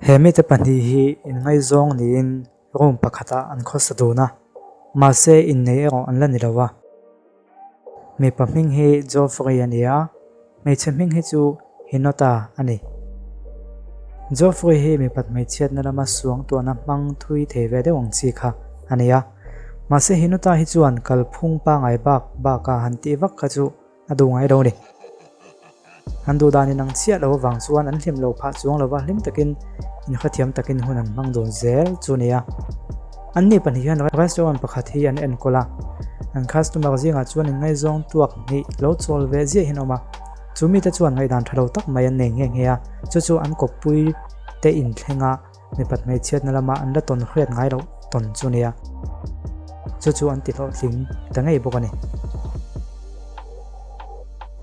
He mite pahnih hi inngaizawng niin room pakhatah an khawsa dun a, mahse innei erawh an la ni lo a. Mipa hming hi Geoffrey a ni a, hmeichhe hming hi chu Hinota a ni. Geoffrey hi mipat hmeichhiatna lama suangtuahna hmang thui thei ve deuh ang chi kha a ni a, mahse Hinota hi chuan kalphung pangai bak baka han tih vak kha chu A duh ngai lo ni. An duh dan inang chiah lo avang chuan an hlim lo phah chuang lova hlim takin inhrethiam takin hun an hmang dun zel chu nia. Anni pahnih hian restaurant pakhat hi an enkawl a, an customer zingah chuan inngaizawng tuak hnih lo chawl ve ziah hian a awm a, chu mite chuan ngaihdan tha lo tak mai an nei nghe nghe a, chu chu an kawppui te inthlenga Mipat hmeichhiatna lama an la tawn hriat ngai loh tawn chu nia. Chu chu an ti hlawhtling ta ngei bawk a ni.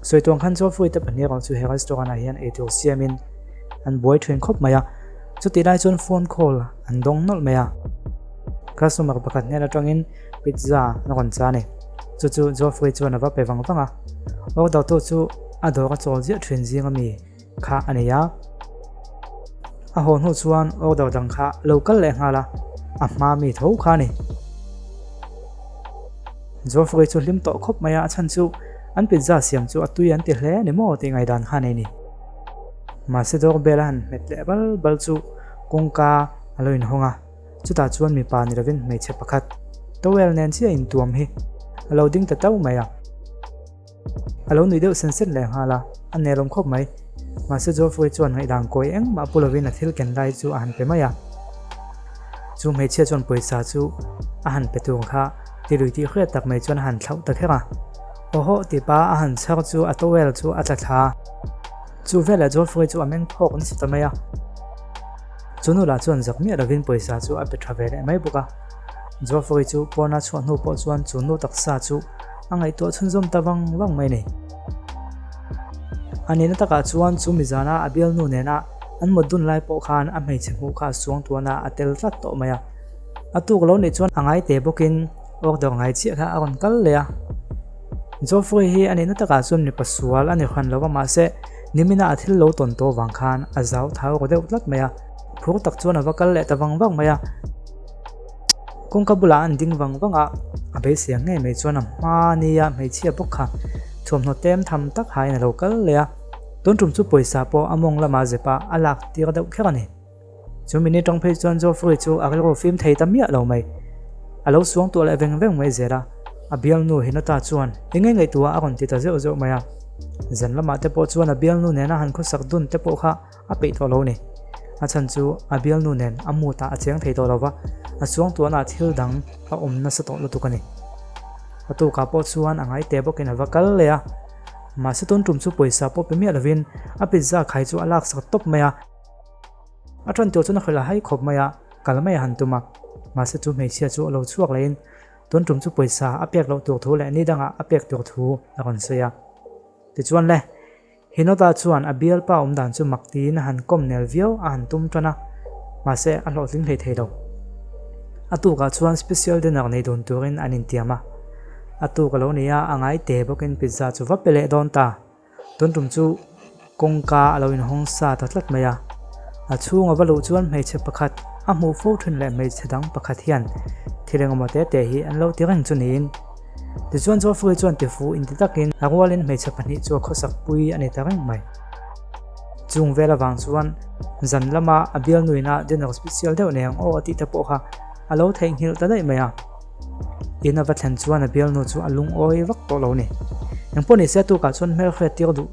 Sawi tuang khan Geoffrey te pahnih erawh chu he restaurant ah hian eitur siamin an buai thin khawp mai a. Chutih lai chuan phone call an dawng nawlh mai a. Customer pakhat hnen atangin pizza a rawn cha a ni. Chu chu Geoffrey chuan a va pe vang vang a. Order tu chu a dawr a chawl ziah thin zing ami. kha a nei a. A haw hnu chuan order dang kha lo kal leh nghal a, a hma mi tho kha a ni. Geoffrey chu hlim tawh khawp mai a, a chhan chu an pizza siam chu a tui an ti hle a ni maw tih ngaihdan kha a nei a ni. Mahse doorbell a han hmet leh bal bal chu kawngka a lo inhawng a, chutah chuan mipa ni lovin hmeichhe pakhat towel nen chiah intuam hi a lo ding ta tau mai a. A lo nui deuh sen sen leh nghal a, a nelawm khawp mai. Mahse Geoffrey chuan ngaihdan kawi engmah pu lovin a thil ken lai chu a han pe mai a. Chu hmeichhia chuan pawisa chu a han pe tur kha tilui tih hriat tak mai chuan a han thlauh ta kher a. Awhawh tih pa a han chhar chu a towel chu a tla thla a. Chu velah Geoffrey chu a meng phawk nasa ta mai a. Chu nu lah chuan zak miah lovin pawisa chu a pe tha ve leh mai bawk a. Geoffrey chu pawna chhuah hnu pawh chuan chu nu taksa chu a ngaihtuah chhunzawm ta vang vang mai a ni. A nihna takah chuan chu mizana a bialnu nena an mut dun lai pawh khan a hmeichhe hmuh kha a suang tuana a tel tlat tawh mai a. A tuk lo nih chuan a ngai te bawkin order ngai chiah kha a rawn kal leh a. Geoffrey hi a nihna takah chuan mipa sual a ni hran lo va mahse nimina a thil lo tawn tawh vang khan a zau thau ru deuh tlat mai a. Phur tak chuan a va kal leh ta vang vang mai a. Kawngka bulah an ding vang vang a, a beisei ang ngei mai chuan a hma nia hmeichhia bawk kha thuamhnaw tlem tham tak hain a lo kal leh a, tun tum chu pawisa pawh a mawng lamah zep a a lak tir deuh kher a ni. Chu mini tawng phei chuan Geoffrey chu a rilru fim thei ta miah lo mai. A lo suang tuah leh veng veng mai zel a, a bialnu Hinata chuan eng nge ngaihtuah a rawn ti ta zeuh zeuh mai a. Zan lamah te pawh chuan a bialnu nena han khawsak dun te pawh kha a peih tawh lo a ni. A chhan chu a bialnu nen a mood ah a cheng thei tawh lo va, a suangtuahna ah thil dang a awm nasa tawh lutuk a ni. A tukah pawh chuan a ngai teh bawkin a va kal leh a, mahse tun tum chu pawisa pawh pe miah lovin a pizza khai chu a laksak tawp mai a. A tan tur chuan a hrilh a hai khawp mai a, kal mai a han tum a, mahse chu hmeichhia chu a lo chhuak lehin tun tum chu pawisa a pek loh tur thu leh ni dangah a pek tur thu a rawn sawi a. Tichuan le. Hinota chuan a bialpa awm dan chu mak tiin a han kawm nel viau a han tum tan a, mahse a hlawhtling hlei thei lo. A tukah chuan special dinner nei dun turin an intiam a. A tuk a lo ni a, a ngai te bawkin pizza chu va pe leh dawn ta. Tun tum chu kawngka a lo inhawng sa ta tlat mai a. A chhung a va luh chuan hmeichhe pakhat a hmuh fo thin leh hmeichhe dang pakhat hian thil engemaw te te hi an lo ti reng chu niin. Tichuan Geoffrey chuan tifu inti takin a rualin hmeichhe pahnih chu a khawsak pui a ni ta reng mai. Chung vel avang chuan zan lama a bialnuina dinner special deuh nei ang aw a tih te pawh kha a lo theihnghilh ta daih mai a. In a va thlen chuan a bialnu chu a lungawi vak tawh lo ni. Engpawh nise a tukah chuan hmelhriat tir duh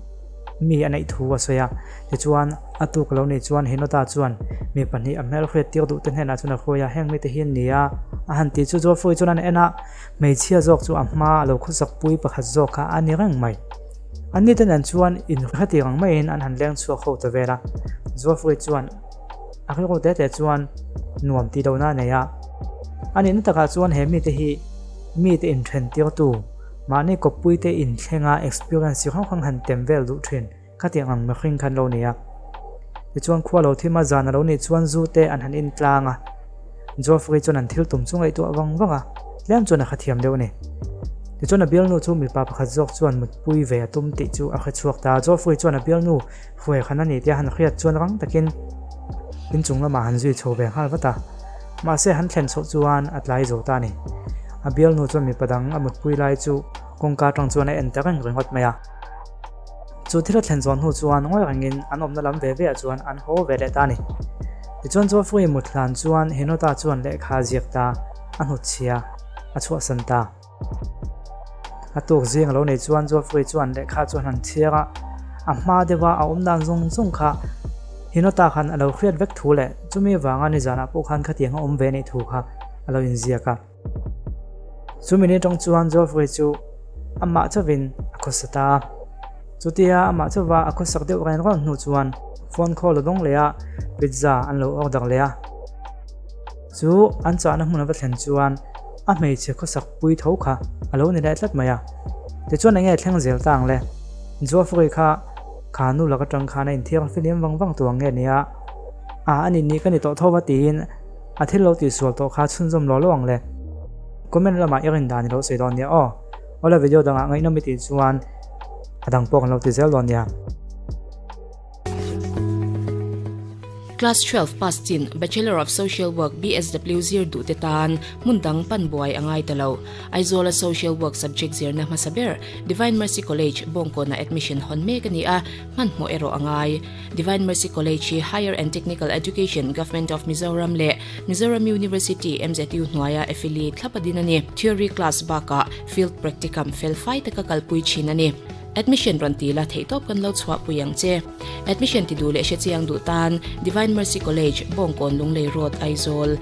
mi a neih thu a sawi a. Tichuan a tuk lo nih chuan Hinota chuan mi pahnih a hmelhriat tir duh te hnenah chuan a hruai a, heng mite hi an ni a a han tih chu Geoffrey chuan an en a. Hmeichhia zawk chu a hma a lo khawsak pui pakhat zawk kha a ni reng mai. An ni te nen chuan inhretir ang maiin an han leng chhuak ho ta vel a. Geoffrey chuan a rilru te te chuan nuam tih lohna a nei a. A nihna takah chuan he mite hi mite inthen tirtu, mahni kawppuite inthlenga experience chi hrang hrang han tem vel duh thin. Khatiang ang mihring khan lo ni a. Tichuan khua lo thim a, zan a lo nih chuan zu te an han in tlang a. Geoffrey chuan an thil tum chu ngaihtuah vang vang a, tlem chuan a hrethiam deuh a ni. Tichuan a bialnu chu mipa pakhat zawk chuan mutpui ve a tum tih chu a hre chhuak ta. Geoffrey chuan a bialnu hruai khan a ni tia han hriat chuan rang takin inchung lamah han zui chho ve nghal vat a. Mahse han thlen chhoh chuan a tlai zo ta a ni. A bialnu chuan mipa dang a mutpui lai chu kawngka atang chuan a en ta reng ringawt mai a. Chu thil a thlen zawh hnu chuan ngawi rengin an awmna lam ve ve ah chuan an haw ve leh ta a ni. Tichuan Geoffrey mut hlan chuan Hinota chuan lehkha a ziak ta, a hnutchhia a chhuahsan ta. A tuk zing a lo nei chuan Geoffrey chuan lehkha chu a han chhiar a, a hma deuha a awm dan zawng zawng kha Hinota khan a lo hriat vek thu leh chumi avanga nizanah pawh khan khatiang a awm ve anih thu kha a lo inziak a. Chumi ni atang chuan Geoffrey chu amah chauhin a khawsa ta a. Chutia amah chauha a khawsak deuh ren rawn hnu chuan phone call a dawng leh a, pizza an lo order leh a. Chu an chahna hmun a va thlen chuan a hmeichhe khawsak pui tho kha a lo ni leh tlat mai a. Tichuan enge thleng zel ta ang le? Geoffrey kha kha nu lak atang khan a inthiar filiam vang vang tur ang nge nia? A a nih nih ka ni tawh tho va tiin A thil lo tihsual tawh kha chhunzawm lo lo ang le. Comment lamah i rin dan i lo sawi dawn nia aw. Awle video dangah ngaihnawm i tih chuan a dang pawh kan lo ti zel dawn nia. Class 12 pass chin Bachelor of Social Work, BSW, zir duh te tan hmun dang pan buai a ngai ta lo. Aizawla Social Work subject zirna hmasa ber Divine Mercy College, Bawngkawnah admission hawn mek a ni a, hmanhmawh erawh a ngai. Divine Mercy College hi Higher and Technical Education, Government of Mizoram leh Mizoram University, MZU, hnuaia affiliate thlap a din a ni. Theory class bakah field practicum fel fai taka kalpui thin a ni. Admission rawn ti la theihtawp kan lo chhuahpui ang che. Admission ti duh leh hrechiang duh tan Divine Mercy College, Bawngkawn Lunglei Road, Aizawl.